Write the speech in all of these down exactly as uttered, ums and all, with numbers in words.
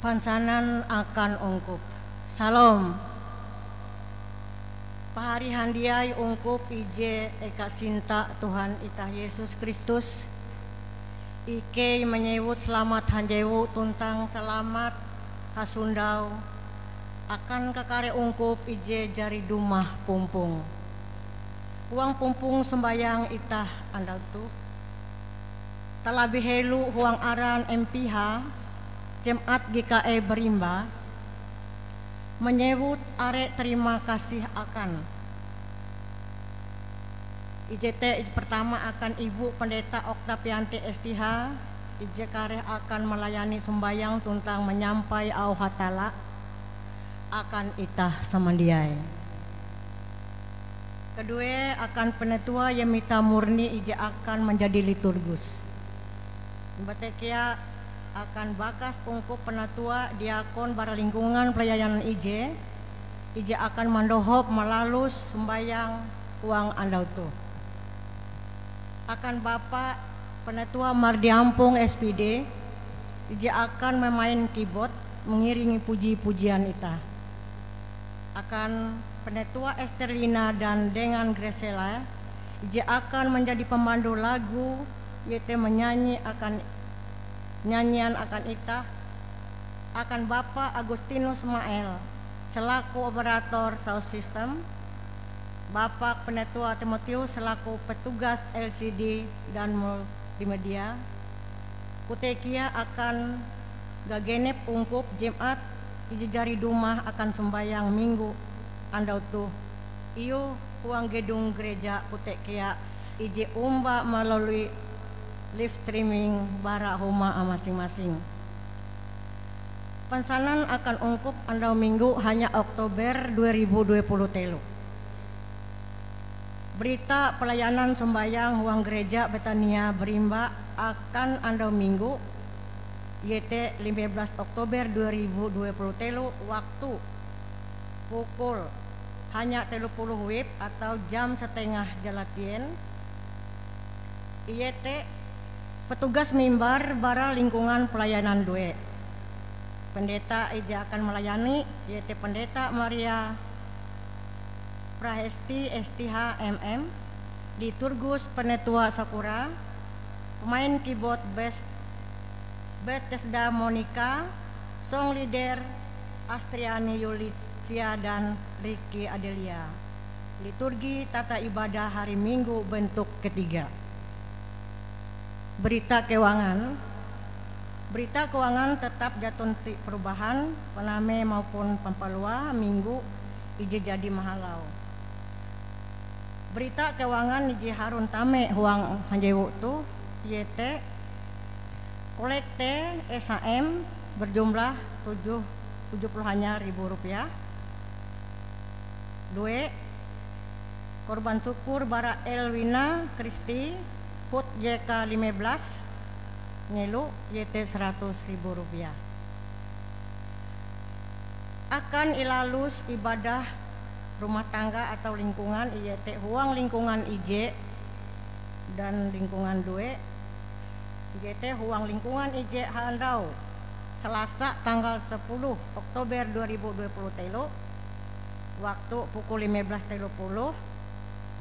Pansanan akan ungkup. Salom. Pahari handiai ungkup ije eka sinta Tuhan itah Yesus Kristus, ikei manyewut salamat hanjewu tuntang salamat hasondau akan kakare ungkup ije jari dumah pumpong. Huang pumpong sombayang itah andau toh, talabih helo huang aran M P H, Jemaat G K E Berimba, manyewut are terima kasih akan. Ije te pertama akan Ibu Pendeta Oktavianti S T H, ije kareh akan melayani sombayang tuntang manyampai auh Hatalla akan itah samandiai. Kedue akan Penatua Yemita Murni ije akan manjadi liturgus. Imbah te kea akan bakas ungkup penatua diakon bara lingkungan pelayanan ije, ije akan mandohop malalus sombayang huang andau toh. Akan Bapa Penatua Mardiampong S P D, ije akan memain keyboard mengiringi puji-pujian itah. Akan Penatua Esterlina dan dengan Graciela, ije akan menjadi pemandu lagu, iete menyanyi akan nyanyian akan itah, akan Bapa Agustinus Mael selaku operator sound system, Bapa Penatua Timotius selaku petugas L C D dan multimedia, kote kea akan gagenep ungkup Jemaat ije jari dumah akan sombayang Minggu andau toh, iyoh huang gedung gereja kote kea ije omba malalui live streaming bara huma masing-masing. Pansanan akan ungkup andau Minggu hanya Oktober dua ribu dua puluh telu. Berita pelayanan sombayang huang Gereja Betania Berimba akan andau Minggu, iete lime belas Oktober dua ribu dua puluh telu, waktu pukul hanya telu puluh wib atau jam setengah jalatien, iete petugas mimbar bara lingkungan pelayanan due. Pendeta ije akan melayani, iete Pendeta Maria Prahesti S T H M M, liturgus Penatua Sakura, pemain keyboard Bes-, Bethesda Monica, song leader Astriani Yulisia dan Ricky Adelia. Liturgi tata ibadah hari Minggu bentuk ketiga. Berita keuangan. Berita keuangan tetap jaton ti perubahan, paname maupun pampalua Minggu ije jadi mahalau. Berita keuangan ije harun tame huang hanjewu toh, iete kolekte S H M berjumlah tujuh, tujuh puluh hanya ribu rupiah. Due, korban syukur bara Elwina Christie, HUT J K lime belas, nyelo, iete seratus ribu rupiah. Akan ilalus ibadah rumah tangga atau lingkungan, iete huang lingkungan ije dan lingkungan due, iete huang lingkungan ije handau Selasa tanggal sepuluh Oktober dua ribu dua puluh telu, waktu pukul lime belas telu puluh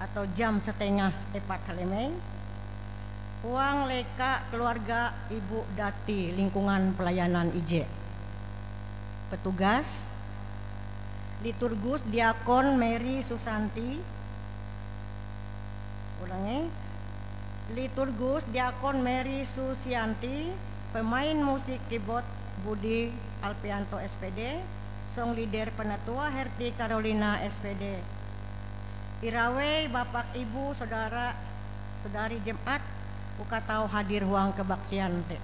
atau jam setengah epat halemei, huang leka keluarga Ibu Dati lingkungan pelayanan ije. Petugas, liturgus diakon Mary Susanti, ulangi, liturgus diakon Mary Susianti, pemain musik keyboard Budi Alpianto S P D, song leader Penatua Herti Carolina S P D. Irawei bapak ibu saudara saudari Jemaat uka tau hadir huang kebaktian te.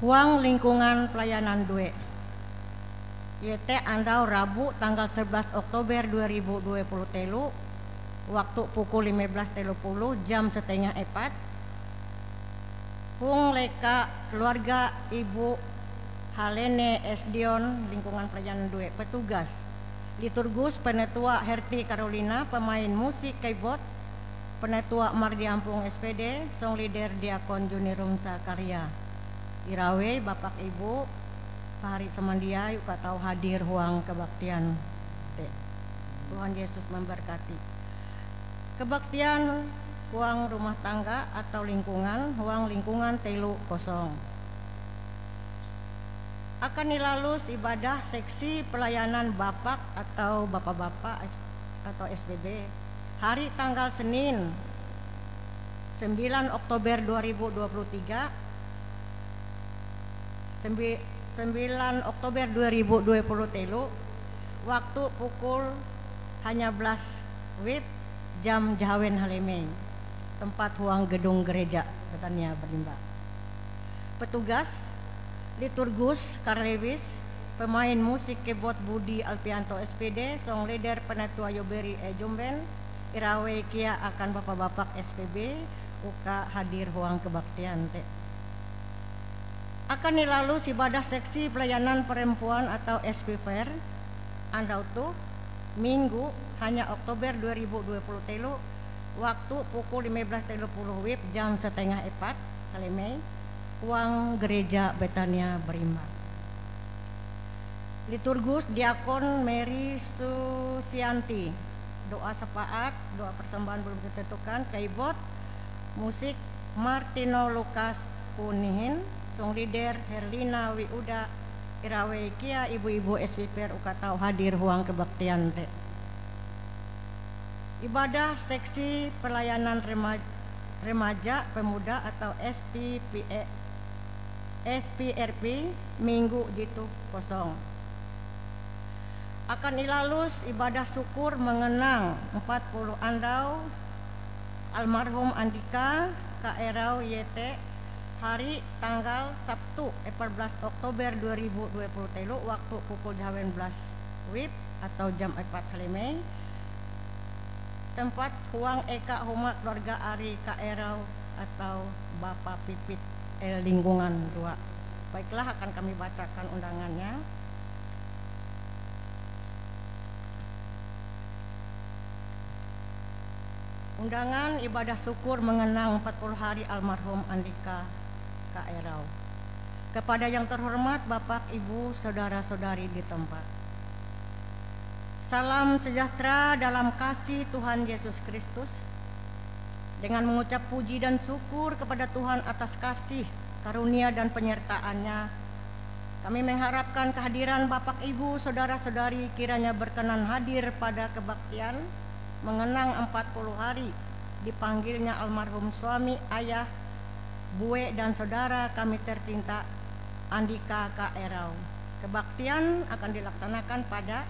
Huang lingkungan pelayanan due, iete andau Rabu tanggal sebelas Oktober dua ribu dua puluh telu, waktu pukul lime belas telu puluh jam setengah epat, hong leka keluarga Ibu Halene S Dion lingkungan pelayanan due, petugas, liturgus Penatua Herti Carolina, pemain musik keyboard Penatua Mardiampung S P D, song leader Diakon Junirum Zakaria. Irawei Bapak Ibu pahari samandiai uka tau hadir huang kebaktian te. Tuhan Yesus memberkati. Kebaktian huang rumah tangga atau lingkungan, huang lingkungan telu kosong. Akan ilalus ibadah seksi pelayanan bapak atau bapa-bapa S-, atau S P B hari tanggal Senin, sembilan Oktober dua ribu dua puluh tiga, sembi-, sembilan Oktober dua ribu dua puluh telu, waktu pukul hanya belas wib jam jahawen halemei, tempat huang gedung gereja Betania Berimba. Petugas, liturgus, karlewis, pemain musik keyboard Budi Alpianto S P D, song leader penatua Yoberi Ejumben, irawei kea akan bapa-bapak S P B uka hadir huang kebaktian te. Akan ilalus ibadah seksi pelayanan perempuan atau S P Fair, andau toh, Minggu, hanya Oktober dua ribu dua puluh telu, waktu pukul lima belas tiga puluh wib jam setengah epat halemei, huang Gereja Betania Berimba. Liturgus Diakon Mary Susianti. Doa syafaat, doa persembahan belum ditentukan, keyboard, musik Martino Lukas Kunihin, song leader Herlina Wiuda, irawei kea ibu-ibu S P Fair uka tau hadir huang kebaktian te. Ibadah seksi pelayanan rema-, remaja pemuda atau S P P E, S P R P, Minggu jitu kosong. Akan ilalus ibadah syukur mengenang empat puluh andau almarhum Andika Kaerau Y T, hari tanggal Sabtu, empat belas Oktober dua ribu dua puluh telu, waktu pukul jahawen belas wib atau jam epat halemei. Tempat huang eka huma keluarga ari Kaerau atau Bapa Pipit, eh, lingkungan dua. Baiklah, akan kami bacakan undangannya. Undangan ibadah syukur mengenang empat puluh hari almarhum Andika Kaerau. Kepada yang terhormat Bapak, Ibu, saudara-saudari di tempat. Salam sejahtera dalam kasih Tuhan Yesus Kristus. Dengan mengucap puji dan syukur kepada Tuhan atas kasih, karunia dan penyertaan-Nya, kami mengharapkan kehadiran Bapak, Ibu, saudara-saudari kiranya berkenan hadir pada kebaktian mengenang empat puluh hari dipanggilnya almarhum suami, ayah, bue, dan saudara kami tercinta, Andika Kaerau. Kebaktian akan dilaksanakan pada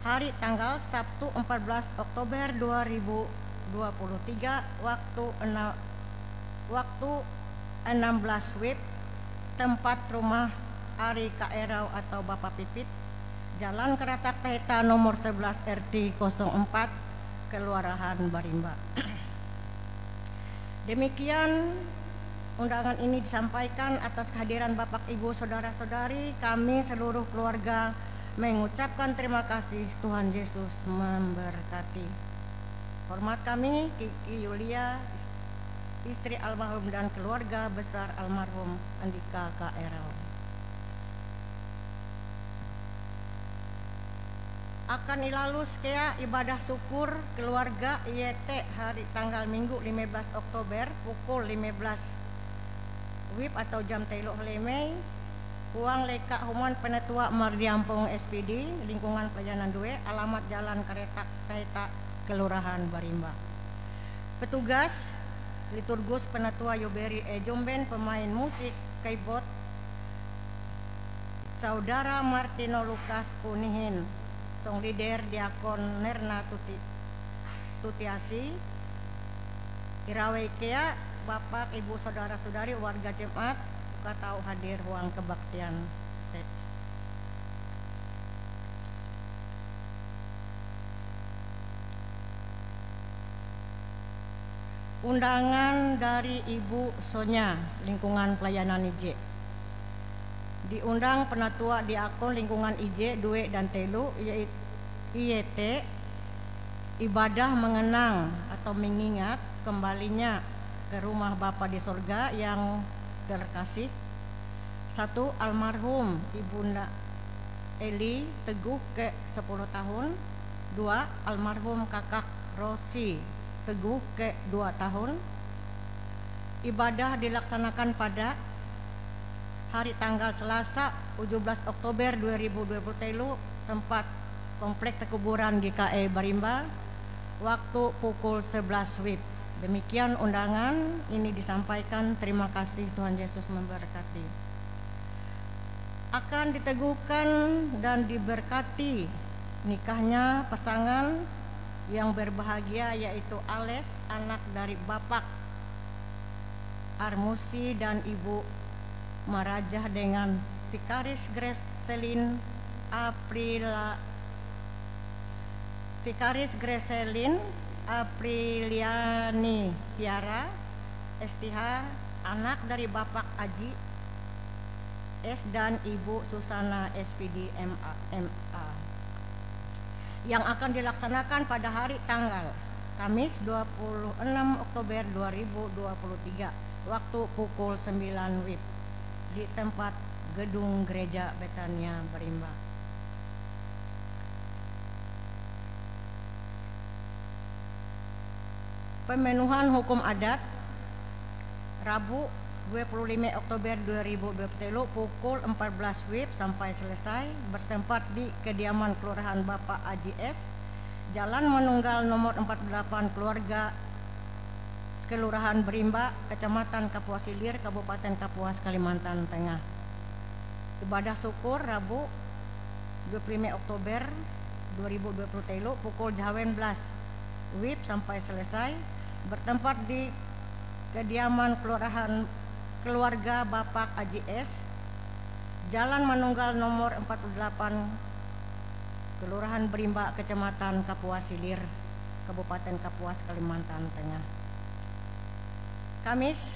hari tanggal Sabtu, empat belas Oktober dua ribu dua puluh tiga, waktu ena-, waktu enam belas wib, tempat rumah ari Kaerau atau Bapa Pipit, Jalan Karatak Taheta nomor sebelas R T kosong empat, Kelurahan Barimba. Demikian undangan ini disampaikan atas kehadiran Bapak, Ibu, saudara-saudari, kami seluruh keluarga mengucapkan terima kasih. Tuhan Yesus memberkati. Hormat kami, Kiki Yulia, is-, istri almarhum dan keluarga besar almarhum Andika Kaerau. Akan ilalus kea ibadah syukur keluarga Y T hari tanggal Minggu lima belas Oktober pukul lima belas wib atau jam telu halemei, huang leka human Penatua Mardiampong S P D, lingkungan pelayanan due, alamat Jalan Karetak Taheta, Kelurahan Barimba. Petugas, liturgus Penatua Yoberi Ejumben, pemain musik keyboard, Saudara Martino Lukas Kunihin, song leader Diakon Nerna Tuti-, Tutiasi, irawei kea Bapak, Ibu, saudara-saudari warga jemaat uka tau hadir huang kebaktian te. Undangan dari Ibu Sonya, lingkungan pelayanan I J. Diundang penatua diakon lingkungan I J due dan telu, yait-, iete Ibadah mengenang atau mengingat kembalinya ke rumah Bapa di sorga yang terkasih. Satu, almarhum Ibunda Eli Teguh ke sepuluh tahun. Dua, almarhum Kakak Rosi Teguh ke dua tahun. Ibadah dilaksanakan pada hari tanggal Selasa, tujuh belas Oktober dua ribu dua puluh telu, tempat Komplek Pekuburan G K E Barimba, waktu pukul sebelas wib. Demikian undangan ini disampaikan. Terima kasih, Tuhan Yesus memberkati. Akan diteguhkan dan diberkati nikahnya pasangan yang berbahagia, yaitu Ales, anak dari Bapak Armusi dan Ibu Marajah, dengan Vikaris Greselin Aprila, Vikaris Greselin Apriliani Tiara, S T H, anak dari Bapak Aji S dan Ibu Susana, S P D, M A, M A, yang akan dilaksanakan pada hari tanggal Kamis, dua puluh enam Oktober dua ribu dua puluh tiga, waktu pukul sembilan wib, di tempat gedung Gereja Betania Barimba. Pemenuhan hukum adat, Rabu, dua puluh lima Oktober dua ribu dua puluh telu, pukul empat belas wib sampai selesai, bertempat di kediaman Kelurahan Bapak Aji S, Jalan Manunggal nomor empat puluh delapan, keluarga, Kelurahan Berimba, Kecamatan Kapuas Hilir, Kabupaten Kapuas, Kalimantan Tengah. Ibadah syukur, Rabu, dua puluh lima Oktober dua ribu dua puluh telu, pukul jawen belas wib sampai selesai, bertempat di kediaman kelurahan, keluarga Bapak Aji S, Jalan Manunggal nomor empat puluh delapan, Kelurahan Berimba, Kecamatan Kapuas Hilir, Kabupaten Kapuas, Kalimantan Tengah. Kamis,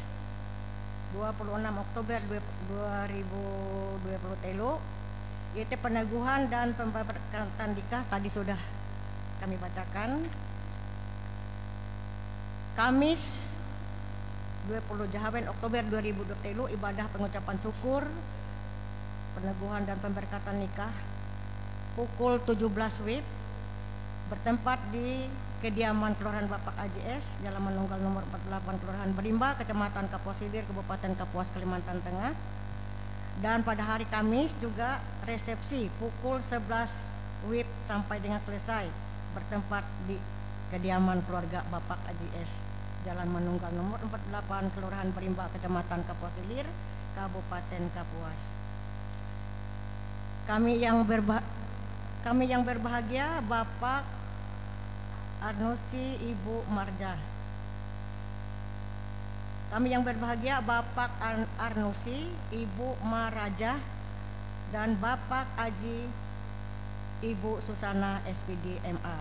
dua puluh enam Oktober dua ribu dua puluh telu, iete peneguhan dan pemberkatan nikah tadi sudah kami bacakan. Kamis, dua puluh jahawen Oktober dua ribu dua puluh telu, ibadah pengucapan syukur, peneguhan dan pemberkatan nikah, pukul tujuh belas wib, bertempat di kediaman Kelurahan Bapak Aji S, Jalan Manunggal nomor empat puluh delapan, Kelurahan Berimba, Kecamatan Kapuas Hilir, Kabupaten Kapuas, Kalimantan Tengah. Dan pada hari Kamis juga resepsi pukul sebelas wib sampai dengan selesai, bertempat di kediaman keluarga Bapak Aji S, Jalan Manunggal nomor empat puluh delapan, Kelurahan Berimba, Kecamatan Kapuas Hilir, Kabupaten Kapuas. Kami yang berba-, kami yang berbahagia, Bapak Arnusi, Ibu Marjah. Kami yang berbahagia, Bapak An-, Arnusi, Ibu Marajah, dan Bapak Aji, Ibu Susana, S P D, M A.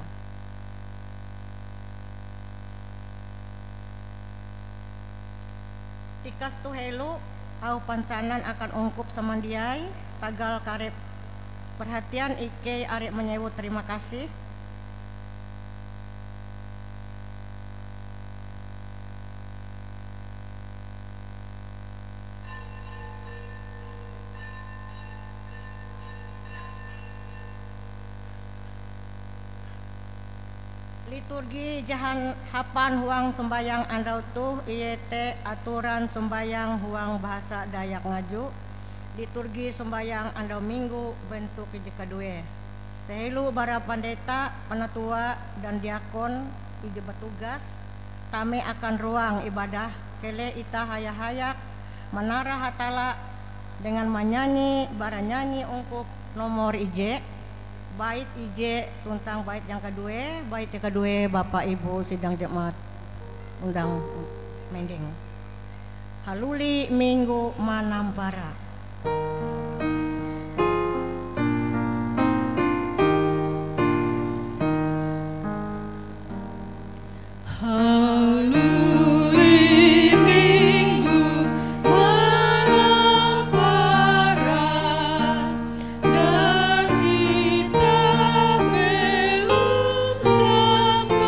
Tikas toh helo, auh pansanan akan ungkup samandiai, tagal kareh perhatian ikei are manyewut terima kasih. Liturgi jahan hapan huang sombayang andau toh, iete atoran sombayang huang bahasa Dayak Ngaju, liturgi sombayang andau Minggu bentuk ije kaduee. Sehelo bara pandeta, penatua, dan diakon ije batugas tame akan ruang ibadah, keleh itah haya-hayak manara Hatalla dengan manyanyi bara nyanyi ungkup nomor ije, bait ije tuntang bait yang kaduee. Bait yang kaduee, Bapa Ibu sidang jemaat undang mendeng. Haluli Minggu Manampara. Haluli Minggu Manampara, dan itah belom sampai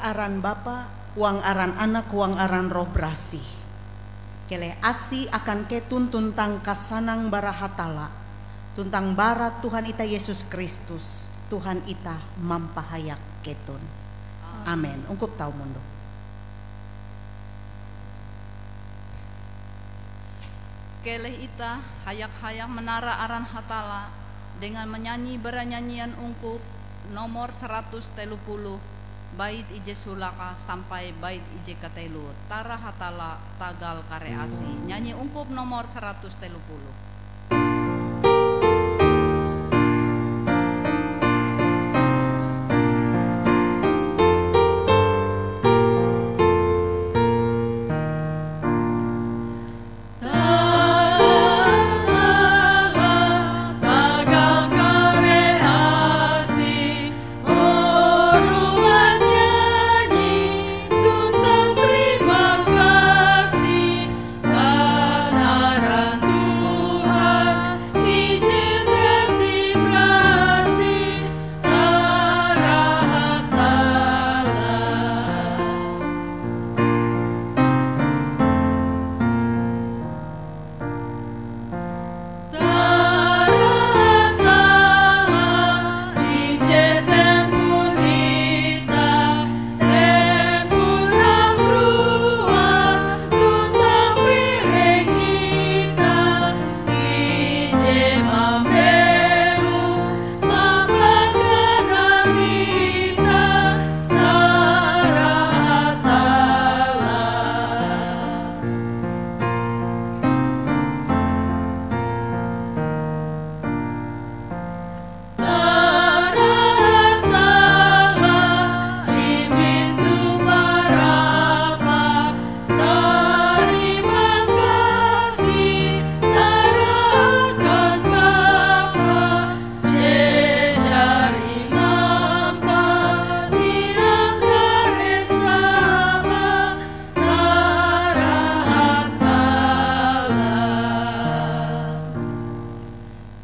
Aran Bapa, huang aran Anak, huang aran Roh Barasih. Keleh asi akan keton tuntang kasanang bara Hatalla, tuntang bara Tuhan itah Yesus Kristus, Tuhan itah mampahayak keton. Amen. Ungkup tau mondok. Keleh itah hayak-hayak manara aran Hatalla dengan manyanyi bara nyanyian ungkup nomor saratus telo puluh, bait ije sulaka sampai bait ije kateloe, Tara Hatalla tagal kare asi. Nyanyi ungkup nomor saratus telo puluh.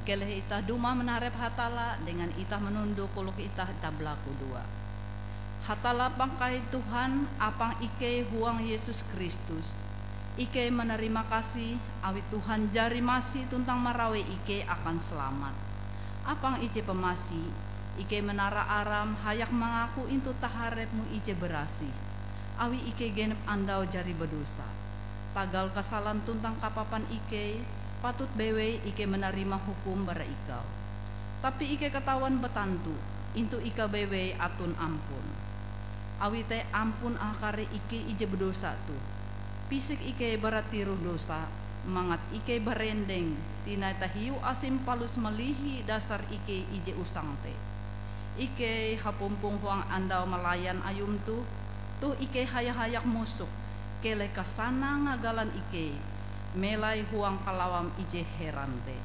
Keleh itah dumah manarep Hatalla dengan itah manunduk oloh itah, itah balakudoa. Hatalla pangkai Tuhan, apang ikei huang Yesus Kristus. Ikei manarima kasih awi Tuhan jari masi tuntang marawei ikei akan salamat. Apang ije pamasi, ikei manara aram hayak mangaku intu taharep-Mu ije barasih, awi ikei genep andau jari badosa. Tagal kasalan tuntang kapapan ikei, patut bewei ikei manarima hukum bara Ikau. Tapi ikei katawan batantu, intu Ikau bewei aton ampun. Awi te ampun ah kare ikei ije badosa toh. Pisek ikei bara tiroh dosa, mangat ikei barendeng tinai tahiu asim palus malihi dasar ikei ije usang te. Ikei hapumpong huang andau malayan Ayum toh, toh ikei haya-hayak mosok, keleh kasanang ngagalan ikei, melai huang kalawam ije heran te.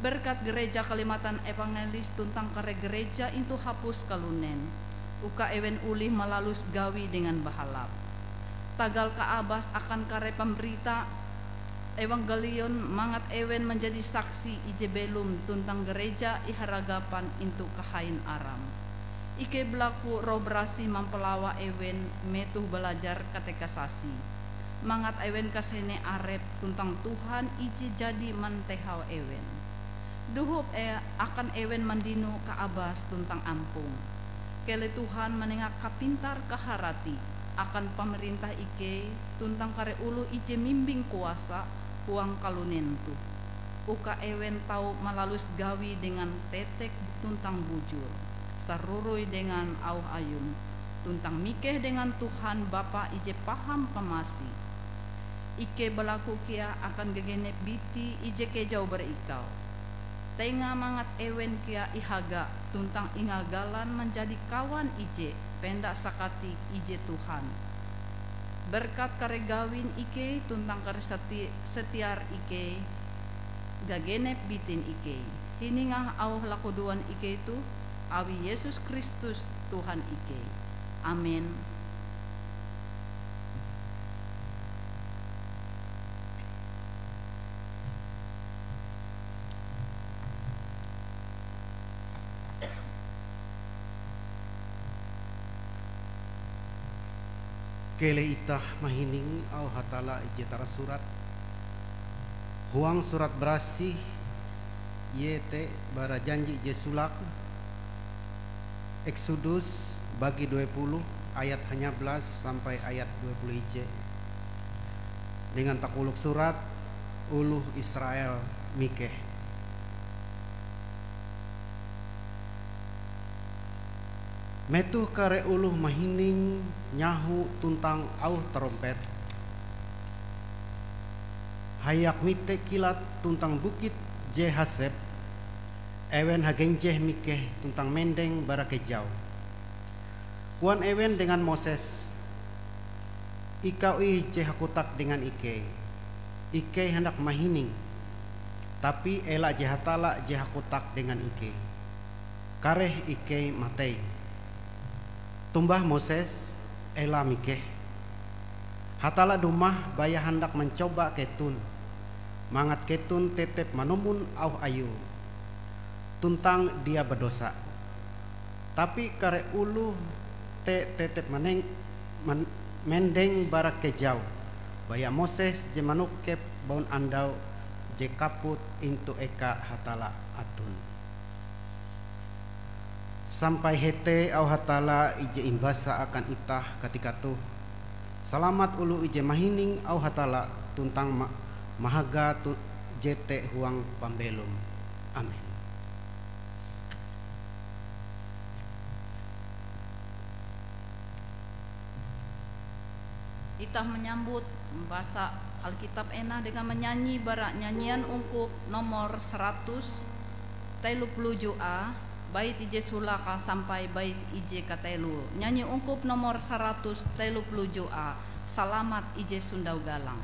Berkat Gereja Kalimantan Evangelis tuntang kare gereja intu hapus kalunen, uka ewen olih malalus gawi dengan bahalap. Tagal kaabas akan kare pambarita Evangelion mangat ewen manjadi saksi ije belom tuntang gereja iharagapan intu kahain aram. Ikei balaku Roh Barasih mampalawa ewen metoh balajar katekisasi, mangat ewen kasene arep tuntang Tuhan ije jadi mantehau ewen. Dohop e-, akan ewen mandino kaabas tuntang ampong. Keleh Tuhan manenga kapintar-kaharati akan pamarentah ikei tuntang kare oloh ije mimbing kuasa huang kalunen toh, uka ewen tau malalus gawi dengan tetek tuntang bujur, saroroi dengan auh Ayum, tuntang mikeh dengan Tuhan Bapa ije paham pamasi. Ikei balaku kea akan gagenep biti ije kejau bara Ikau. Tenga mangat ewen kea ihaga tuntang ingagalan manjadi kawan ije penda sakatik ije Tuhan. Berkat kare gawin ikei tuntang kare seti-, setiar ikei, gagenep bitin ikei. Hiningah auh lakudoan ikei toh, awi Yesus Kristus Tuhan ikei. Amen. Keleh itah mahining auh Hatalla ije tarasurat huang Surat Barasih, iete bara Janji je Solake, Eksodus bagi dua puluh ayat hanyablas sampai ayat dua puluh ije, dengan takolok surat Oloh Israel Mikeh. Metoh kare oloh mahining nyaho tuntang auh tarompet, hayak mite kilat tuntang bukit je hasep, ewen hagenjeh mikeh tuntang mendeng bara kejau. Koan ewen dengan Moses, "Ikau ih je hakotak dengan ikei. Ikei handak mahining, tapi ela je Hatalla je hakotak dengan ikei. Kareh ikei matei." Tombah Moses, "Ela mikeh. Hatalla dumah baya handak mancoba keton, mangat keton tetep manumon auh Ayue, tuntang dia badosa." Tapi kare oloh te tetep maneng-, man-, mendeng bara kejau, baya Moses je manokep baun andau je kaput intu eka Hatalla aton. Sampai hete auh Hatalla ije imbasa akan itah katika toh. Salamat oloh ije mahining auh Hatalla tuntang ma-, mahaga tu-, jete huang pambelom. Amen. Itah manyambut basa Alkitab ena dengan manyanyi bara nyanyian ungkup nomor saratus telo puluh jua, bait ije solake sampai bait ije kateloe. Nyanyi ungkup nomor saratus telo puluh jua, Salamat ije sondau galang.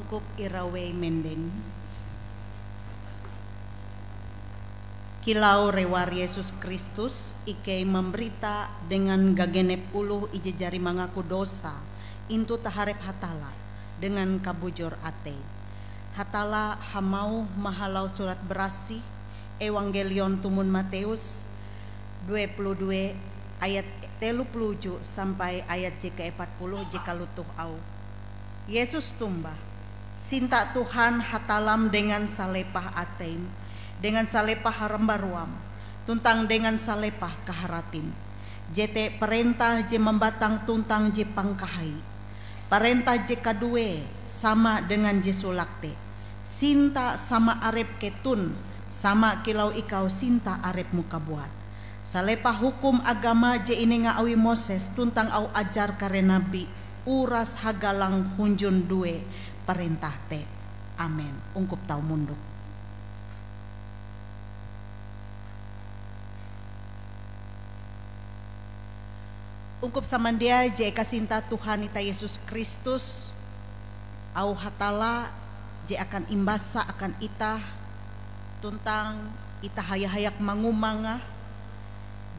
Ungkup irawei mendeng. Kilau rewar Yesus Kristus, ikei mambarita dengan gagenep oloh ije jari mangaku dosa intu taharep Hatalla dengan kabujur atei. Hatalla hamauh mahalau Surat Barasih, Ewangkelion tumon Matius dua puluh dua ayat telu puluh uju sampai ayat je kaepat puluh je kalotoh auhe, Yesus tombah, "Sinta Tuhan Hatallam dengan salepah ateim, dengan salepah harambaroam, tuntang dengan salepah kaharatim." Jete parentah je mambatang tuntang je pangkahai. Parentah je kaduee sama dengan je solake te, "Sinta sama arep keton, sama kilau ikau sinta arepmu kabuat." Salepah hukum agama je inenga awi Moses tuntang auh ajar kare nabi uras hagalang hunjun due parentah te. Amen. Ungkup tau mondok. Ungkup samandiai je kasinta Tuhan itah Yesus Kristus, auh Hatalla je akan imbasa akan itah, tuntang itah haya-hayak mangumange,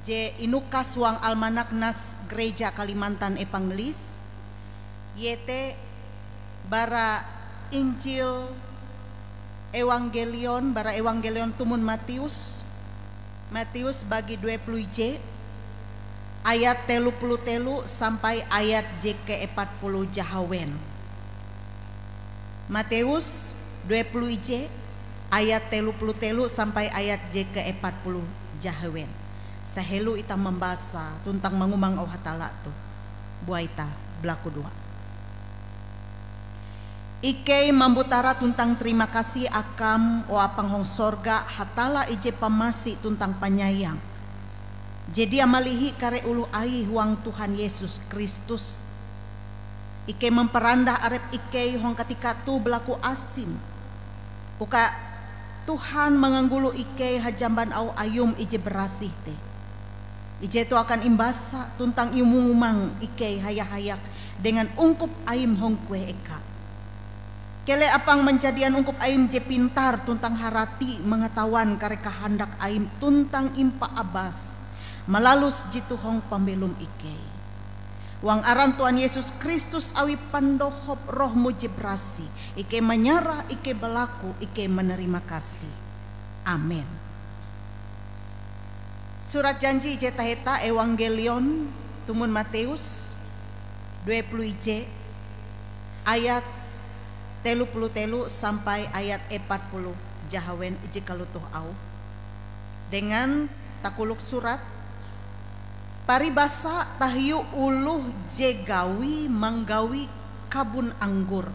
je inukas huang Almanak Nas Gereja Kalimantan Evangelis, iete bara Injil Ewangkelion, bara Ewangkelion tumon Matius, Matius bagi dua puluh ije, ayat telu puluh telu sampai ayat je kaepat puluh jahawen. Matius dua puluh ije, ayat telu puluh telu sampai ayat je kaepat puluh jahawen. Sahelo itah mambasa tuntang mangumang auh Hatalla toh. Buah itah balakudoa. Ikei mambutara tuntang tarima kasih akam, o Apang hong sorga, Hatalla ije pamasi tuntang panyayang, je dia malihi kare oloh Aie huang Tuhan Yesus Kristus. Ikei mamparandah arep ikei hong katika toh balaku asim, uka Tuhan manganggolo ikei hajamban auh Ayum ije barasih te. Ije toh akan imbasa tuntang iumong-umang ikei haya-hayak dengan ungkup Aim hong kueh eka. Keleh Apang manjadian ungkup Aim je pintar tuntang harati mangatawan kare kahandak Aim tuntang impaabas malalus jetoh hong pambelom ikei. Huang aran Tuhan Yesus Kristus awi pandohop Roh-Mu je barasih, ikei manyarah, ikei balaku, ikei manarima kasih. Amen. Surat Janji je taheta Ewangkelion tumon Matius dua puluh ije ayat telu puluh telu sampai ayat epat puluh jahawen ije kalotoh auh. Dengan takolok surat, paribasa tahiu oloh je gawi manggawi kabon anggor.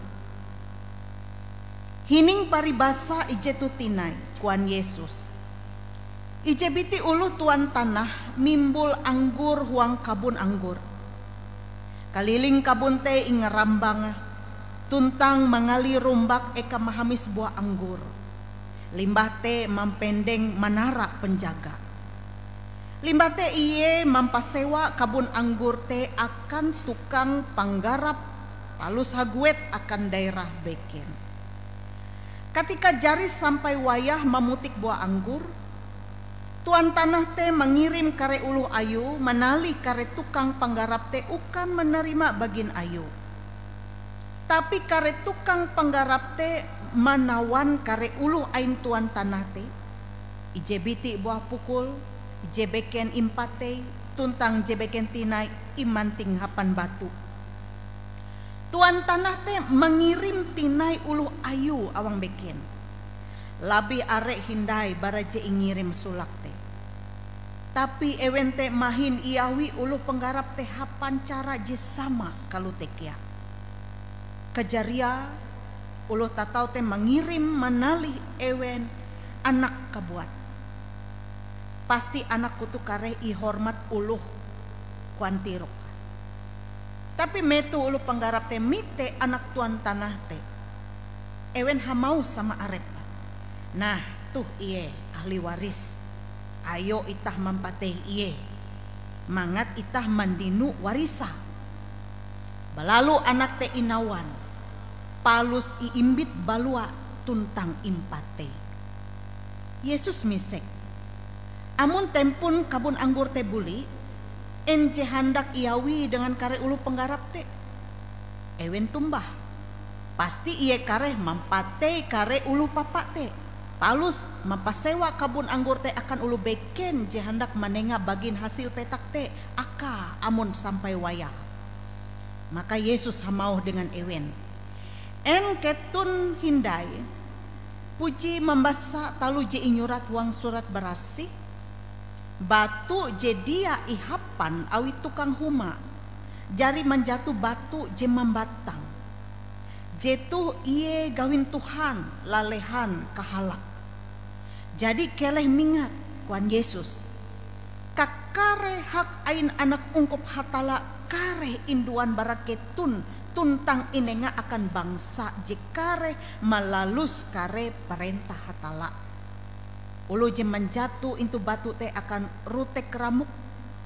"Hining paribasa ije toh tinai," koan Yesus. "Ije biti oloh tuan tanah mimbul anggor huang kabon anggor. Kaliling kabon te ingarambange, tuntang mangalie rombak eka mahamis buah anggor. Limbah te mampendeng manara penjaga. Limbah te ie mampasewa kabon anggor te akan tukang panggarap, palus haguet akan daerah beken. Katika jari sampai wayah mamutik buah anggor, tuan tanah te mangirim kare oloh ayue manalih kare tukang panggarap te uka manarima bagin ayue. Tapi kare tukang panggarap te manawan kare oloh ain tuan tanah te, ije biti buah pukul, ije beken impatei, tuntang je beken tinai imanting hapan batu. Tuan tanah te mangirim tinai oloh ayue awang beken, labih are hindai bara je ingirim solake te. Tapi ewen te mahin iawi oloh panggarap te hapan cara je sama kalote kea. Kajariae, oloh tatau te mangirim manalih ewen anak kabuat. 'Pasti anak-Ku toh kareh ihormat oloh,' koan tirokm. Tapi metoh oloh panggarap te mite anak tuan tanah te, ewen hamauh sama arepe, 'Nah, toh ie ahli waris. Ayo itah mampatei ie, mangat itah mandino warise.' Balalu anak te inawan, palus iimbit balua tuntang impatei. Yesus misek, "Amon tempon kabon anggor te buli, en je handak iawie dengan kare oloh penggarap te?" Ewen tombah, "Pasti ie kareh mampatei kare oloh papa te, palus mampasewa kabon anggor te akan oloh beken je handak manenga bagin hasil petak te akae amon sampai wayahe." Maka Yesus hamauh dengan ewen, "En keton hindai puji mambasa taloh je inyurat huang Surat Barasih? 'Batu je dia ihapan awi tukang huma, jari manjato batu je mambatang.' Jetoh ie gawin Tuhan lalehan kahalak." "Jadi keleh mingat," koan Yesus, "kakare hak ain anak ungkup Hatalla kareh induan bara keton tuntang inenga akan bangsa je kareh malalus kare parentah Hatalla. Oloh je manjato intu batu te akan rotek ramok,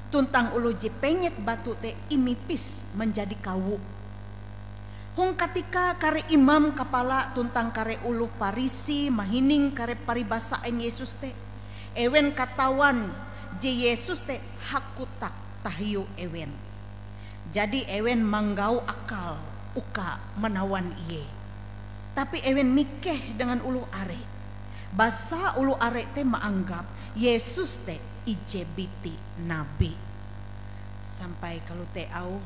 tuntang oloh je penyet batu te imipis manjadi kawo." Hong katika kare imam kapala tuntang kare oloh Parisi mahining kare paribasa ain Yesus te, ewen katawan je Yesus te hakotak tahiu ewen. Jadi ewen manggau akal uka manawan Ie. Tapi ewen mikeh dengan oloh are, basa oloh are te maanggap Yesus te ije biti nabi. Sampai kalote auh.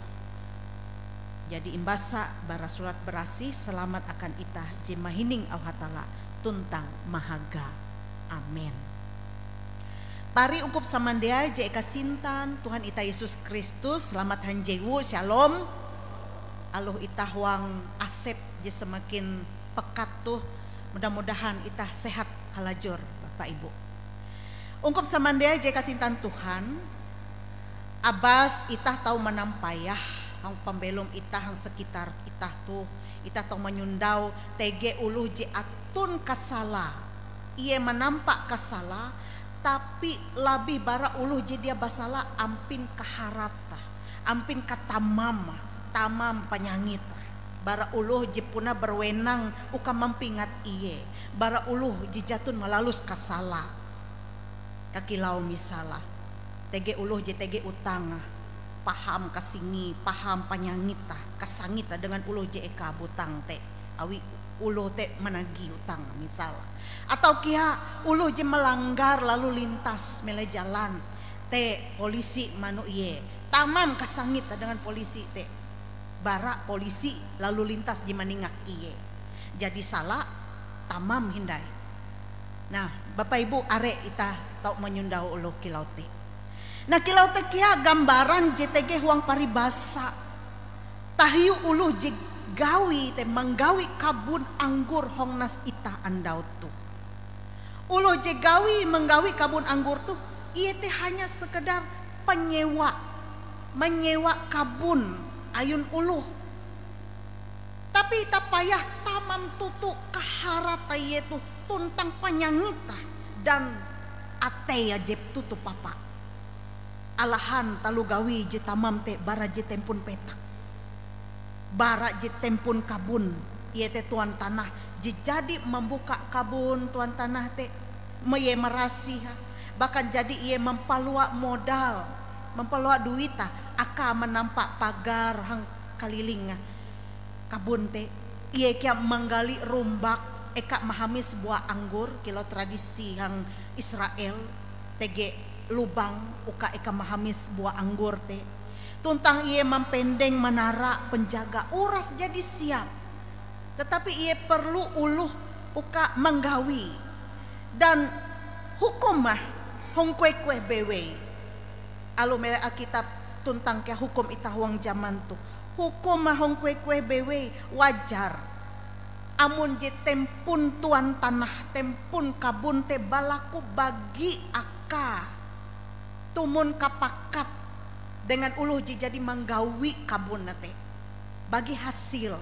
Jadi imbasa bara Surat Barasih, "Salamat akan itah je mahining auh Hatalla tuntang mahaga." Amen. Pari ungkup samandiai je eka sintan Tuhan itah Yesus Kristus, selamat hanjewu, Shalom. Aloh itah huang asep je semakin pekat toh, mudah-mudahan itah sehat halajur, Bapa Ibu. Ungkup samandiai je eka sintan Tuhan, abas itah tau manampayah hong pambelom itah, hong sekitar itah toh, itah tau manyondau tege oloh je aton kasala. Ie manampa kasala, tapi labih bara oloh je dia basala ampin kaharate, ampin katamame, tamam panyangite. Bara oloh je puna berwenang uka mampingat ie, bara oloh je jaton malalus kasala. Kakilau misala, tege oloh je tege utange, paham kasingi, paham panyangite, kasangite dengan oloh je eka butang te, awi oloh te managih utang misala. Atau kea oloh je melanggar lalu lintas melai jalan te, polisi mano ie, tamam kasangite dengan polisi te. Bara polisi lalu lintas je maningak ie. Jadi sala, tamam hindai. Nah, Bapa Ibu, are itah tau manyondau oloh kilau te. Nah, kilau te kea gambaran je tege huang paribasa tahiu oloh je gawi te manggawi kabon anggor hong nas itah andau toh. Oloh je gawi manggawi kabon anggor toh, ie te hanya sekedar penyewa, manyewa kabon ayun oloh. Tapi itah payah tamam toto kaharate ie toh tuntang panyangite dan ateie je toto papa. Alahan taloh gawi je tamam te bara je tempon petak, bara je tempon kabon, iete tuan tanah je jadi mambuka kabon tuan tanah te, ie marasih, bahkan jadi ie mampalua modal, mampalua duite akae manampa pagar hong kaliling kabon te. Ie kea manggali rumbak eka mahamis bua anggor kilau tradisi hong Israel, tege lubang uka eka mahamis bua anggor te. Tuntang ie mampendeng manara penjaga uras jadi siap. Tetapi ie perlu oloh uka manggawi. Dan hukume hong kueh-kueh bewei. Aloh melai Alkitab tuntang kea hukum itah huang jaman toh. Hukume hong kueh-kueh bewei wajar. Amon je tempon tuan tanah, tempon kabon te balaku bagi akae tumon kapakat dengan oloh je jadi manggawi kabon te, bagi hasil.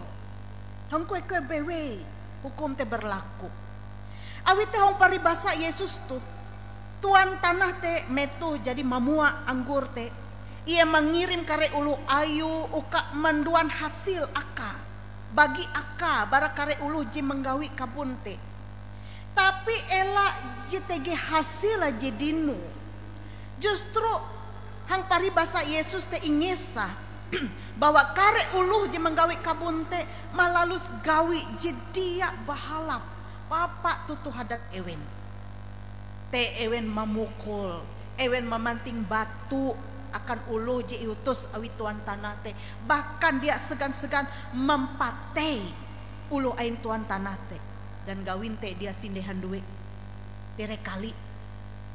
Hong kueh-kueh bewei hukum te berlaku. Awi te hong paribasa Yesus toh, tuan tanah te metoh jadi mamua anggor te, ie mangirim kare oloh ayue uka manduan hasil akae. bagi akae bara kare oloh je manggawi kabon te. Tapi ela je tege hasile je dinoe. Justru hong paribasa Yesus te ingesah bahwa kare oloh je manggawi kabon te malalus gawi je dia bahalap papa toto hadat ewen. Te ewen mamukul, ewen mamanting batu akan oloh je iutus awi tuan tanah te, bahkan dia segan-segan mampatei oloh ain tuan tanah te. Dan gawin te dia sinde handue. Pire kali,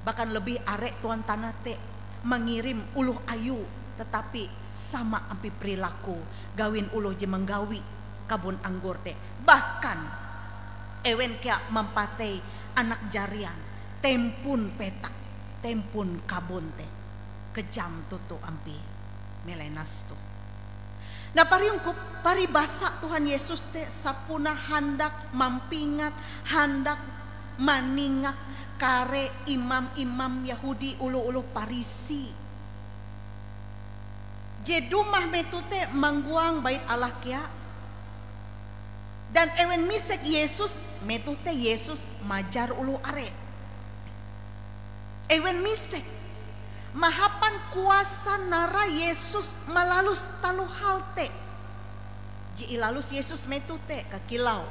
bahkan lebih are tuan tanah te mangirim oloh ayue, tetapi sama ampie perilaku gawin oloh je manggawi kabon anggor te. Bahkan ewen kea mampatei anak jarian, tempon petak, tempon kabon te. Kejam toto ampie Melenas toh. Nah, pariungkup, paribasa Tuhan Yesus te sapunae handak mampingat, handak maningak kare imam-imam Yehudi, oloh-oloh Parisi. Je dumah metoh te manggoang Bait Allah kea, dan ewen misek Yesus, metoh te Yesus majar oloh are. Ewen misek, mahapan kuasa narai Yesus malalus taloh hal te. Je ilalus Yesus metoh te kakilau,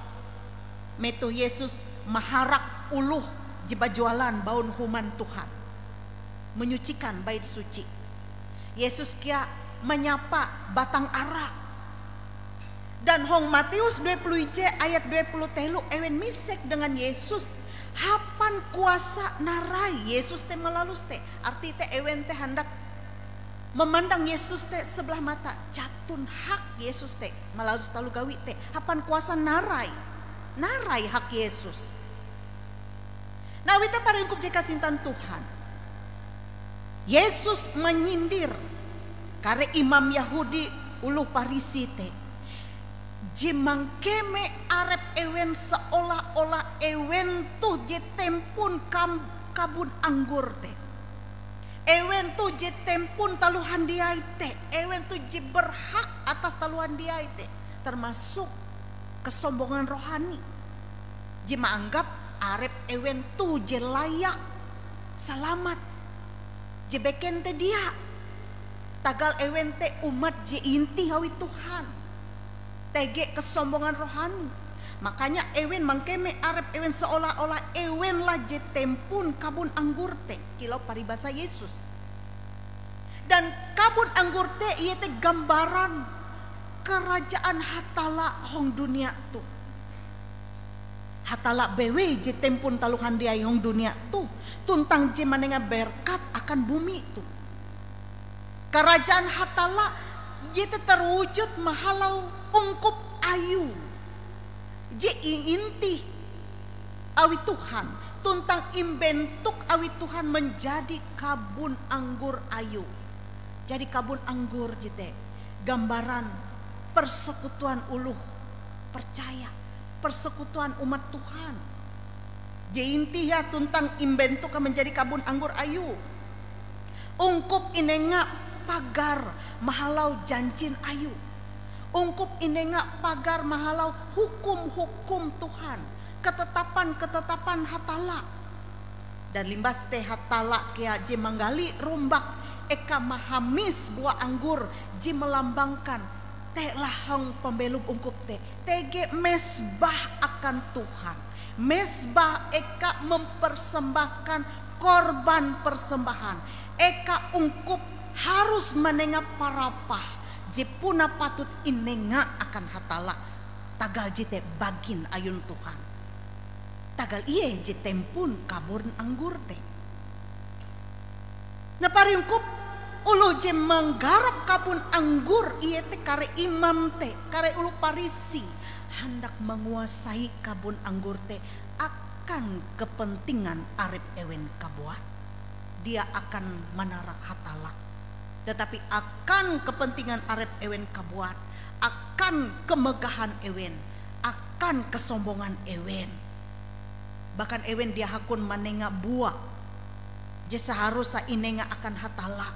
metoh Yesus maharak oloh je bajualan baun human Tuhan, menyucikan bait suci. Yesus kea manyapa batang ara. Dan hong Matius dua puluh ije ayat dua puluh telu, ewen misek dengan Yesus, hapan kuasa narai Yesus te malalus te. Arti te ewen te handak memandang Yesus te sebelah mata, jaton hak Yesus te malalus taloh gawi te. Hapan kuasa narai, narai hak Yesus. Nah, awi te pariungkup je kasintan Tuhan, Yesus manyindir kare imam Yehudi, oloh Parisi te, je mangkeme arep ewen seolah-olah ewen toh je tempon kam-, kabon anggor te. Ewen toh je tempon taloh handiai te. Ewen toh je berhak atas taloh handiai te, termasuk kesombongan rohani. Je maanggap arep ewen toh je layak salamat, je beken te dia, tagal ewen te umat je intih awi Tuhan. Tege kesombongan rohani. Makanya ewen mangkeme arep ewen seolah-olah ewen lah je tempon kabon anggor te, kilau paribasa Yesus. Dan kabon anggor te iete gambaran Karajaan Hatalla hong dunia toh. Hatalla bewei je tempon taloh handiai hong dunia toh, tuntang je manenga berkat akan bumi toh. Karajaan Hatalla jete terwujud mahalau ungkup Ayue je iintih awi Tuhan, tuntang imbentuk awi Tuhan manjadi kabon anggor Ayue. Jadi, kabon anggor jete gambaran persekutuan oloh percaya, persekutuan umat Tuhan je iintih tuntang imbentuk manjadi kabon anggor Ayue. Ungkup inenga pagar mahalau janjin Ayue. Ungkup inenga pagar mahalau hukum-hukum Tuhan, ketetapan-ketetapan Hatalla. Dan limbas te Hatalla kea je manggali rumbak eka mahamis bua anggor je malambangkan te lah hong pambelom ungkup te. Tege mesbah akan Tuhan. Mesbah eka mempersembahkan korban persembahan. Eka ungkup harus manenga parapah je puna patut inenga akan Hatalla, tagal jete bagin ayun Tuhan. Tagal ie je tempon kabon anggor te. Nah, pariungkup, oloh je manggarap kabon anggor iete kare imam te, kare oloh Parisi, handak manguasai kabon anggor te akan kepentingan arep ewen kabuat. Dia akan manara Hatalla, tetapi akan kepentingan arep ewen kabuat, akan kemegahan ewen, akan kesombongan ewen. Bahkan ewen dia hakon manenga bua je seharusnya inenga akan Hatalla.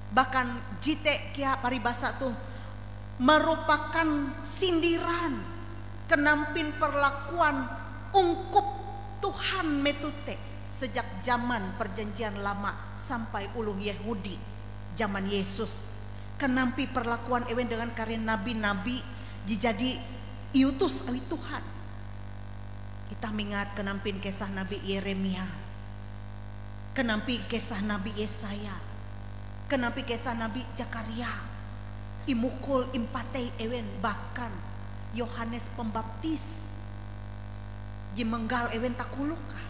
Bahkan jete kea paribasa toh, merupakan sindiran kenampin perlakuan ungkup Tuhan metoh te sejak zaman Perjanjian Lama sampai oloh Yehudi zaman Yesus. Kenampi perlakuan ewen dengan kare nabi-nabi je jadi iutus awi Tuhan. Itah mingat kenampin kesah Nabi Yeremia, kenampi kesah Nabi Yesaya, kenampi kesah Nabi Zakaria, imukul, impatei ewen, bahkan Yohanes Pembaptis je menggal ewen takolok.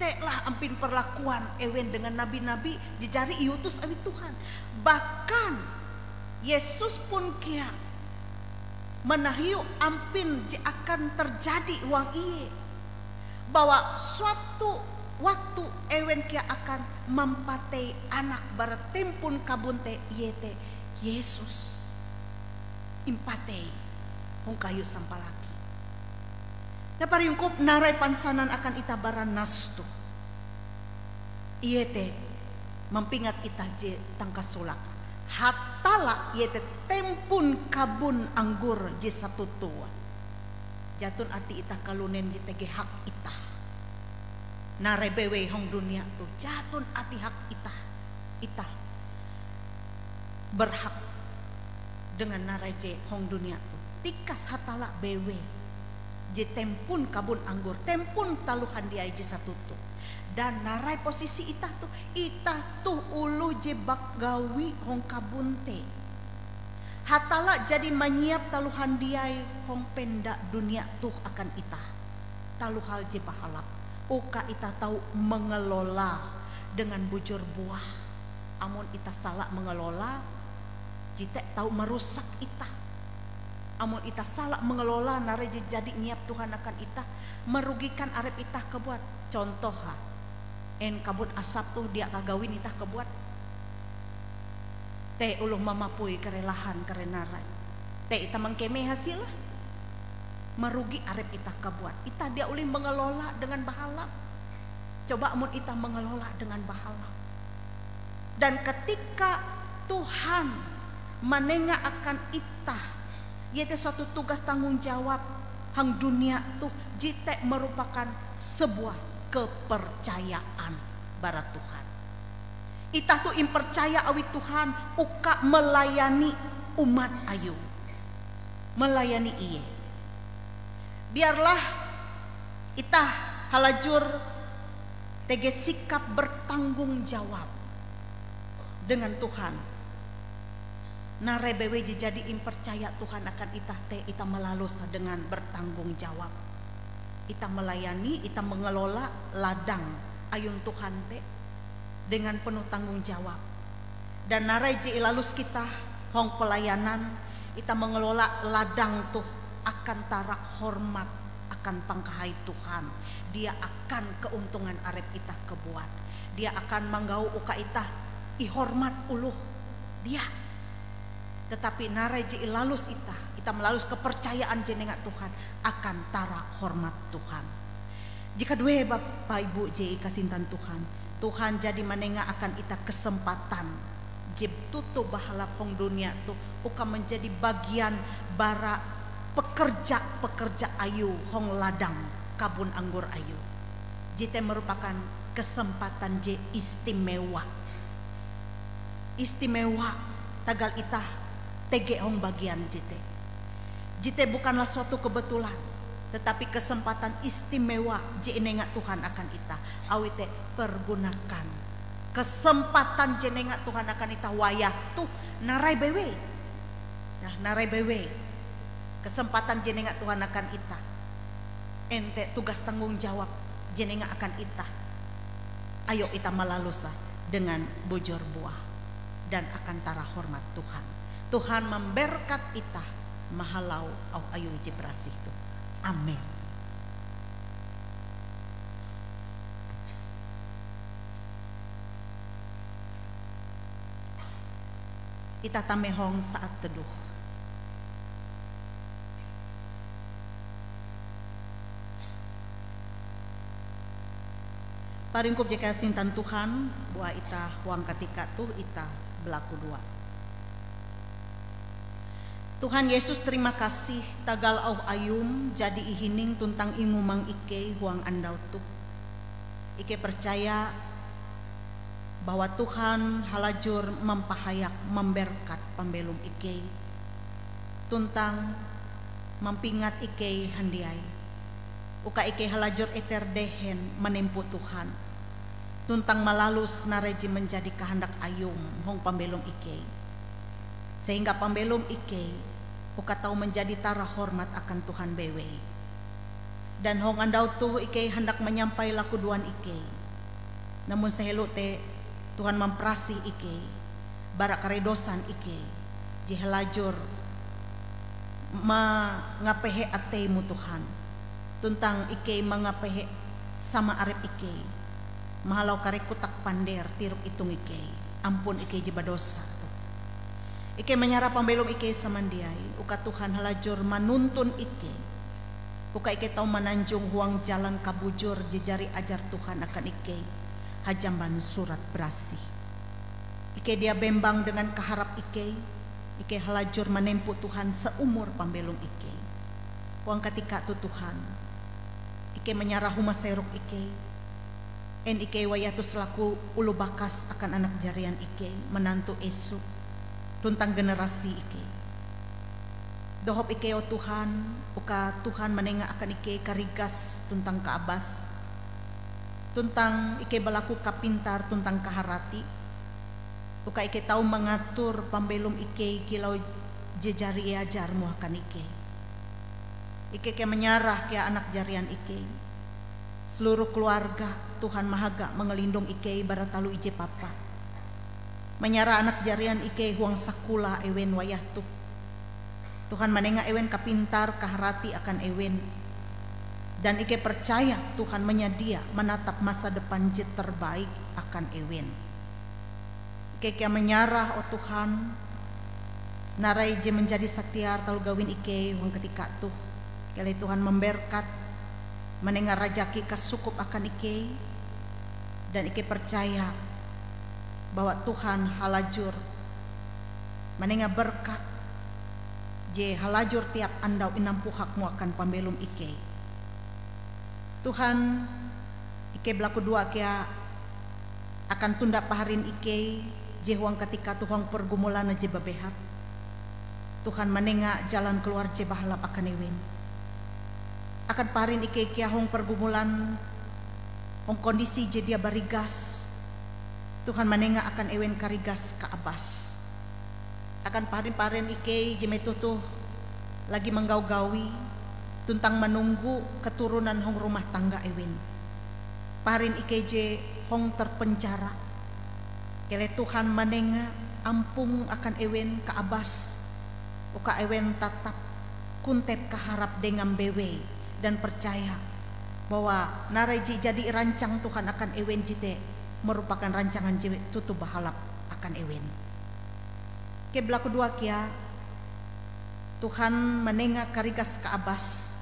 Te lah ampin perlakuan ewen dengan nabi-nabi je jari iutus awi Tuhan. Bahkan Yesus pun kea manahiu ampin je akan terjadi huang Ie, bahwa suatu waktu ewen kea akan mampatei anak bara tempon kabon te, iete Yesus. Impatei hong kayu sampalaki. Nah, pariungkup narai pansanan akan itah bara nas toh. Iete mampingat itah je tangkasolake. Hatalla iete tempon kabon anggor je satotoa. Jaton atie itah kalunen je tege hak itah. Narai bewei hong dunia toh, jaton atie hak itah. Itah berhak dengan narai je hong dunia toh. Tikas Hatalla bewei je tempon kabon anggor, tempon taloh handiai je satotoa. Dan narai posisi itah toh, itah toh oloh je bagawi hong kabon te. Hatalla jadi manyiap taloh handiai hong penda dunia toh akan itah. Taloh hal je bahalap, uka itah tau mengelola dengan bujur buah. Amon itah sala mengelola, jete tau marusak itah. Amon itah sala mengelola narai je jadi nyiap Tuhan akan itah, merugikan arep itah kabuat. Contoh ha, en kabut asap toh dia kagawin itah kabuat? Te oloh mamapui kare lahan, kare narai. Te itah mangkeme hasil lah. Marugi arep itah kabuat. Itah dia olih mengelola dengan bahalap. Coba amon itah mengelola dengan bahalap. Dan ketika Tuhan manenga akan itah, iete suatu tugas tanggung jawab hang dunia toh, jete merupakan sebuah kepercayaan bara Tuhan. Itah toh impercaya awi Tuhan uka melayani umat Ayue, melayani Ie. Biarlah itah halajur tege sikap bertanggung jawab dengan Tuhan. Narai bewei je jadi impercaya Tuhan akan itah te, itah malaluse dengan bertanggung jawab. Itah melayani, itah mengelola ladang ayun Tuhan te dengan penuh tanggung jawab. Dan narai je ilalus kitah hong pelayanan, itah mengelola ladang toh akan tara hormat akan pangkahai Tuhan. Dia akan keuntungan arep itah kabuat. Dia akan manggau uka itah ihormat oloh. Dia. Tetapi narai je ilalus itah, itah malalus kepercayaan je inenga Tuhan, akan tara hormat Tuhan. Jika due Bapa Ibu je ikasintan Tuhan, Tuhan jadi manenga akan itah kesempatan je toto bahalap hong dunia toh uka manjadi bagian bara pekerja-pekerja Ayue hong ladang kabon anggor Ayue. Jete merupakan kesempatan je istimewa. Istimewa tagal itah tege hong bagian jete. Jete bukanlah suatu kebetulan, tetapi kesempatan istimewa je inenga Tuhan akan itah. Awi te pergunakan kesempatan je inenga Tuhan akan itah wayah toh narai bewei. Nah, narai bewei kesempatan je inenga Tuhan akan itah. Ente tugas tanggung jawab je inenga akan itah. Ayo itah malaluse dengan bujur buah dan akan tara hormat Tuhan. Tuhan mamberkat itah mahalau auh Ayue je barasih toh. Amen. Itah tame hong saat teduh. Paringkup je kasintan Tuhan, buah itah huang katika toh itah balakudoa. Tuhan Yesus, terima kasih tagal auh Ayum jadi ihining tuntang ingumang ikei huang andau toh. Ikei percaya bahwa Tuhan halajur mampahayak mamberkat pambelom ikei, tuntang mampingat ikei handiai, uka ikei halajur eter dehen manempo Tuhan, tuntang malalus narai je manjadi kahandak Ayum hong pambelom ikei. Sehingga pambelom ikei uka tau manjadi tara hormat akan Tuhan bewei. Dan hong andau toh ikei handak manyampai lakudoan ikei. Namun sahelo te Tuhan mamparasih ikei bara kare dosan ikei je halajur mangapehe atei-Mu Tuhan, tuntang ikei mangapehe sama arep ikei mahalau kare kotak pander tirok itong ikei, ampun ikei je badosa toh. Ikei manyarah pambelom ikei samandiai, uka Tuhan halajur manuntun ikei, uka ikei tau mananjong huang jalan kabujur je jari ajar Tuhan akan ikei hajamban Surat Barasih. Ikei dia bembang dengan kaharap ikei, ikei halajur manempo Tuhan saumur pambelom ikei. Huang katika toh Tuhan, ikei manyarah huma serok ikei. En ikei wayah toh salaku oloh bakas akan anak jarian ikei, manantu esu, tuntang generasi ikei. Dohop ikei, o Tuhan, uka Tuhan manenga akan ikei karigas tuntang kaabas, tuntang ikei balaku kapintar tuntang kaharati, uka ikei tau mangatur pambelom ikei kilau je jari iajar-Mu akan ikei. Ikei kea manyarah kea anak jarian ikei. Seluruh keluarga, Tuhan mahaga mangalindong ikei bara taloh ije papa. Manyarah anak jarian ikei huang sakola ewen wayah toh. Tuhan manenga ewen kapintar kaharati akan ewen. Dan ikei percaya Tuhan manyadia manatap masa depan je terbaik akan ewen. Ikei kea manyarah, o Tuhan, narai je manjadi satiar taloh gawin ikei huang katika toh. Keleh Tuhan mamberkat, manenga rajaki kasukup akan ikei, dan ikei percaya bahwa Tuhan halajur manenga berkat je halajur tiap andau inampuhak-Mu akan pambelom ikei. Tuhan, ikei balakudoa kea akan tunda paharin ikei je huang katika toh huang pergumulan je babehat. Tuhan manenga jalan keluar je bahalap akan ewen. Akan paharin ikei kea hong pergumulan, hong kondisi je dia barigas, Tuhan manenga akan ewen karigas kaabas. Akan paharin-paharin ikei je metoh toh lagi manggau gawi tuntang manunggu keturunan hong rumah tangga ewen. Paharin ikei je hong terpenjara, keleh Tuhan manenga ampong akan ewen kaabas, uka ewen tatap kontep kaharap dengam bewei dan percaya bahwa narai je jadi irancang Tuhan akan ewen jete merupakan rancangan je toto bahalap akan ewen. Ikei balakudoa kea, Tuhan manenga karigas kaabas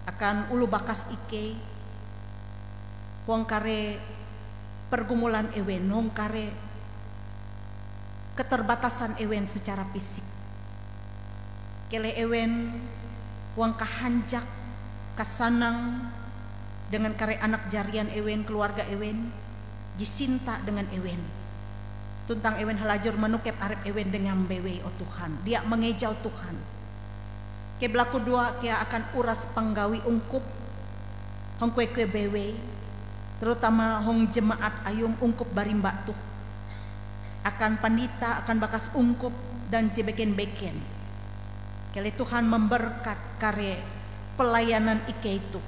akan oloh bakas ikei huang kare pergumulan ewen, huang kare keterbatasan ewen secara fisik. Keleh ewen huang kahanjak kasanang dengan kare anak jarian ewen, keluarga ewen, je sinta dengan ewen. Tuntang ewen halajur manokep arep ewen dengam bewei, o Tuhan, dia mangejau Tuhan. Ikei balakudoa kea akan uras panggawi ungkup hong kue-kue bewei, terutama hong jemaat Ayum ungkup barimba toh. Akan pandita, akan bakas ungkup, dan je beken-beken. Keleh Tuhan mamberkat kare pelayanan ikei toh.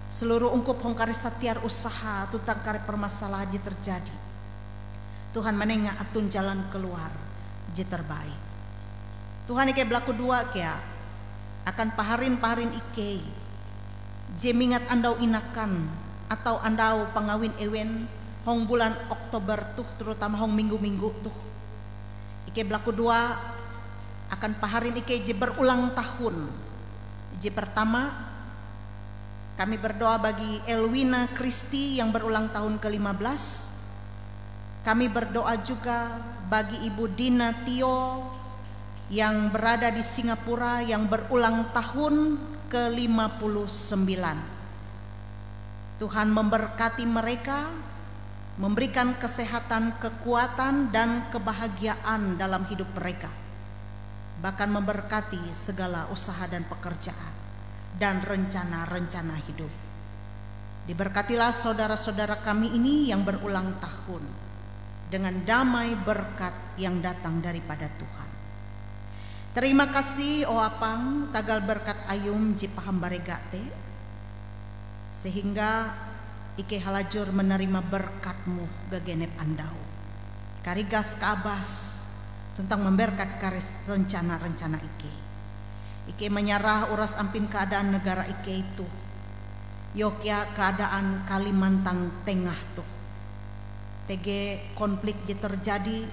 Seluruh ungkup hong kare satiar usaha tuntang kare permasalahan je terjadi, Tuhan manenga aton jalan keluar je terbaik. Tuhan, ikei balakudoa kea akan paharin-paharin ikei je mingat andau inakan atau andau pangawin ewen hong bulan Oktober toh, terutama hong minggu-minggu toh. Ikei balakudoa akan paharin ikei je berulang tahun. Je pertama, kami berdoa bagi Elwina Christie yang berulang tahun kelima belas. Kami berdoa juga bagi Ibu Dina Tio yang berada di Singapura yang berulang tahun ke lima puluh sembilan. Tuhan memberkati mereka, memberikan kesehatan, kekuatan, dan kebahagiaan dalam hidup mereka, bahkan memberkati segala usaha dan pekerjaan dan rencana-rencana hidup. Diberkatilah saudara-saudara kami ini yang berulang tahun dengan damai berkat yang datang daripada Tuhan. Terima kasih, o Apang, tagal berkat Ayum je paham barega te, sehingga ikei halajur menerima berkat-Mu gagenep andau. Karigas kaabas tuntang memberkat kare rencana-rencana ikei. Ikei manyarah uras ampin keadaan negara ikei toh. Yo kea keadaan Kalimantan Tengah toh. Tege konflik je terjadi,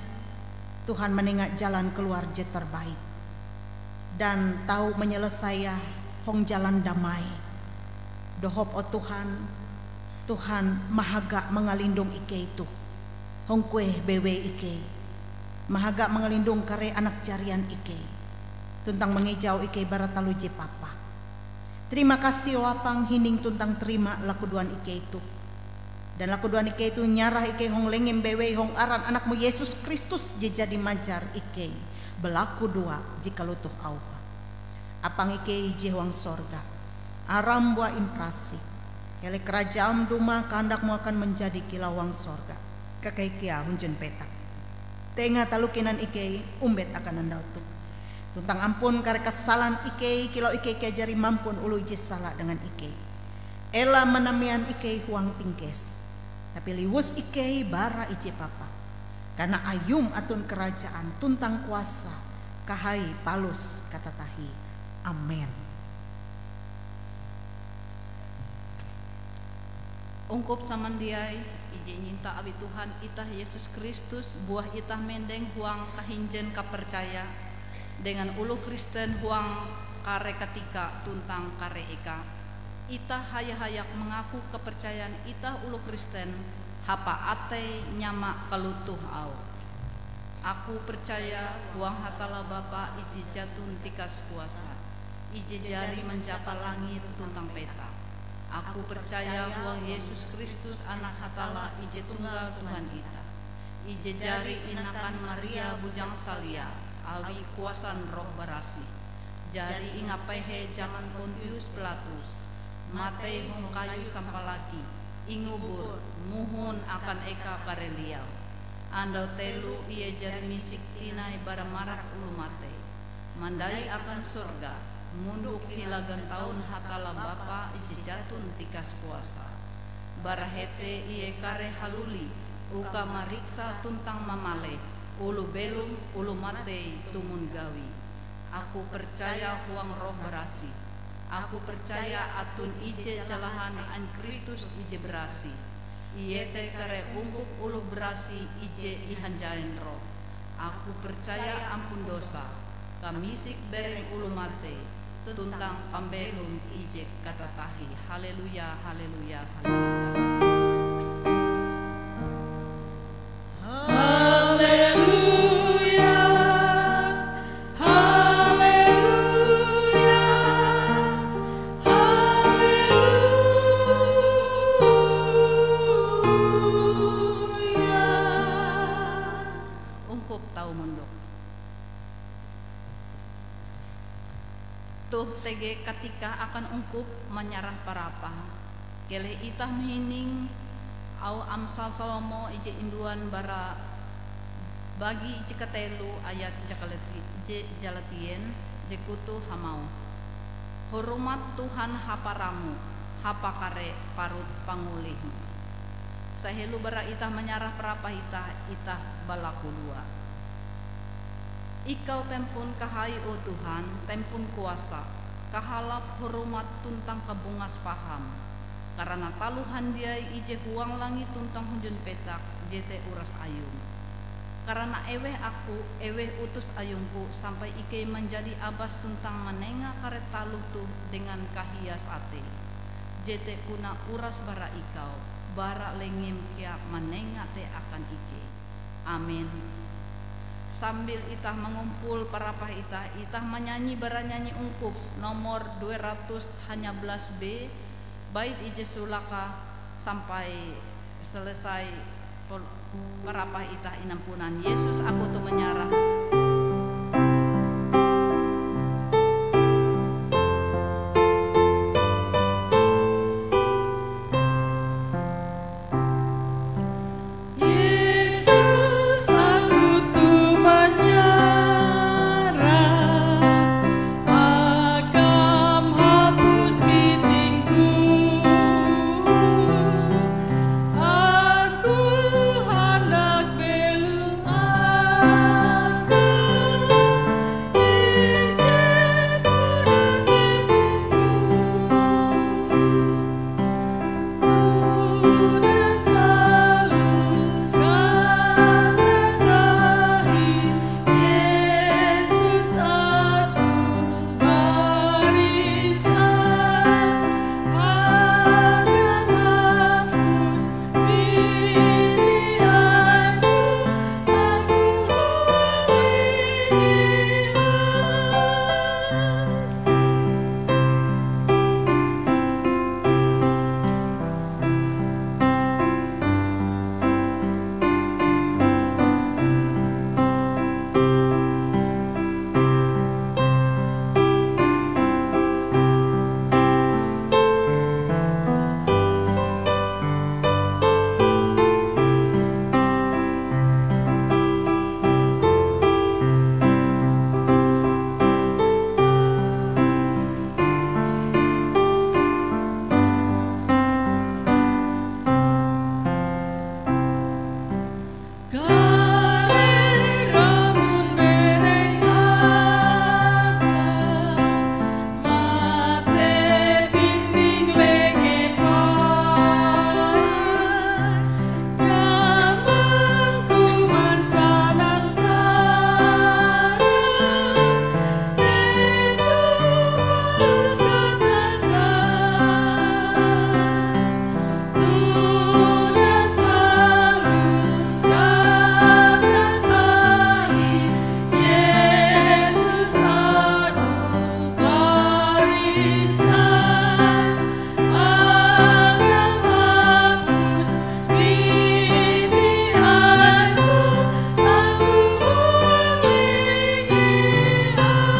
Tuhan manenga jalan keluar je terbaik dan tau menyelesaiae hong jalan damai. Dohop, o Tuhan, Tuhan mahaga mangalindong ikei toh hong kueh bewei ikei, mahaga mangalindong kare anak jarian ikei, tuntang mangejau ikei bara taloh je papa. Terima kasih, o Apang, hining tuntang terima lakudoan ikei toh. Dan lakudoan ikei toh nyarah ikei hong lengem bewei hong aran Anak-Mu Yesus Kristus je jadi majar ikei balakudoa je kalotoh auhe. Apang ikei je huang sorga, aram-Mu imparasih. Keleh karajaan-Mu dumah, kahandak-Mu akan manjadi kilau huang sorga, kakei kea hunjun petak. Tenga taloh kinan ikei ombet akan andau toh. Tuntang ampun kare kasalan ikei, kilau ikei kea jari mampun oloh je sala dengan ikei. Ela manamean ikei huang tingkes, tapi liwus ikei bara ije papa. Karana Ayum aton karajaan tuntang kuasa kahai palus katatahie. Amen. Ungkup samandiai, ije nyinta awi Tuhan itah Yesus Kristus, buah itah mendeng huang kahinjen kapercaya dengan oloh Kristen huang kare katika tuntang kare eka. Itah haya-hayak mangaku kapercayan itah oloh Kristen hapa atei nyama kalotoh auhe, "Aku percaya huang Hatalla Bapa ije jaton tikas kuasa, ije jari manjapa langit tuntang petak. Aku percaya huang Yesus Kristus Anak Hatalla ije tunggal Tuhan itah, ije jari inakan Maria bujang salia awi kuasan Roh Barasih, jari ingapehe jaman Pontius Pilatus, matei hong kayu sampalaki, ingubur, mohon akan eka kareliau. Andau telo ie jari misik tinai bara marak oloh matei, mandai akan sorga, mondok hila gantaun Hatalla Bapa ije jaton tikas kuasa. Bara hete ie kareh haluli uka mariksa tuntang mamaleh oloh belom oloh matei tumon gawie. Aku percaya huang Roh Barasih. Aku percaya aton ije jalahan ain Kristus ije barasih, iete kare ungkup oloh barasih ije ihanjaen roh. Aku percaya ampun dosa, kamisik bereng oloh matei, tuntang pambelom ije katatahie. Haleluya, haleluya, haleluya. Haleluya, haleluya, haleluya. Ungkup tau mondok. Toh tege katika akan ungkup manyarah parapah. Keleh itah mahining auh Amsal Salomo ije induan bara bagi ije katelo ayat ije kalati-, ije jalatien je kutoh hamauh, "Hormat Tuhan hapa ramo, hapa kare parut pangolih-Mu." Sahelo bara itah manyarah parapah itah, itah balakudoa. Ikau tempon kahai, o Tuhan, tempon kuasa, kahalap, hormat tuntang kabungas paham. Karana taloh handiai ije huang langit tuntang hunjun petak, jete uras Ayum. Karana eweh aku, eweh utus ayungku sampai ikei manjadi abas tuntang manenga kare taloh toh dengan kahias atei. Jete puna uras bara ikau, bara lengem kea manenga te akan ikei. Amen. Sambil itah mangumpul parapah itah, itah manyanyi bara nyanyi ungkup nomor dua ratus hanya belas B, bait ije sulaka sampai selesai pol-, parapah itah inampunan. Yesus, aku toh manyarah. Yesus, aku toh manyarah, Akam hapus bitingku. Aku handak belom Akam, ije puna tempongku. Tunan palus katatahie, Yesus, aku barisan, Akam hapus binti aiku, aku huli nihau. Kareh ramun bereng Akam, mate binting lengee pan. Nyamang kuman sanang kareh, hetoh palus katatahie. Tunan palus katatahie, Yesus, aku barisan, Akam hapus binti aiku, aku huli nihau.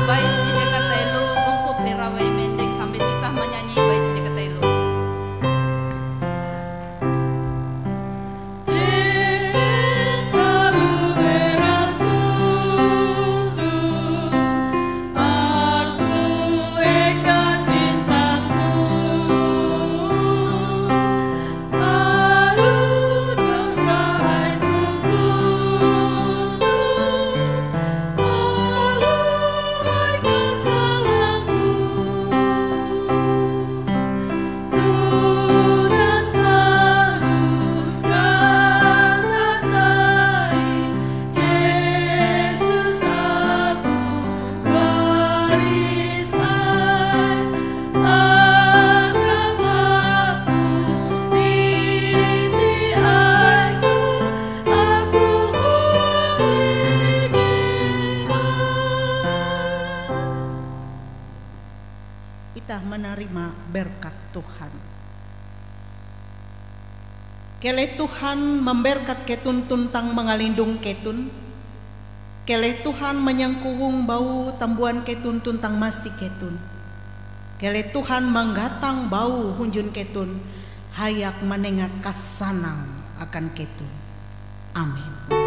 Bait ije kateloe, ungkup irawe mendeng sambil itah manyanyi bait ije kateloe. Yesus, aku barisan, Akam hapus binti aiku, aku huli nihau. Itah manarima berkat Tuhan. Keleh Tuhan mamberkat keton tuntang mangalindong keton. Keleh Tuhan manyangkowong baue tambuan keton tuntang masi keton. Keleh Tuhan manggatang baue hunjun keton, hayak manenga kasanang akan keton. Amen.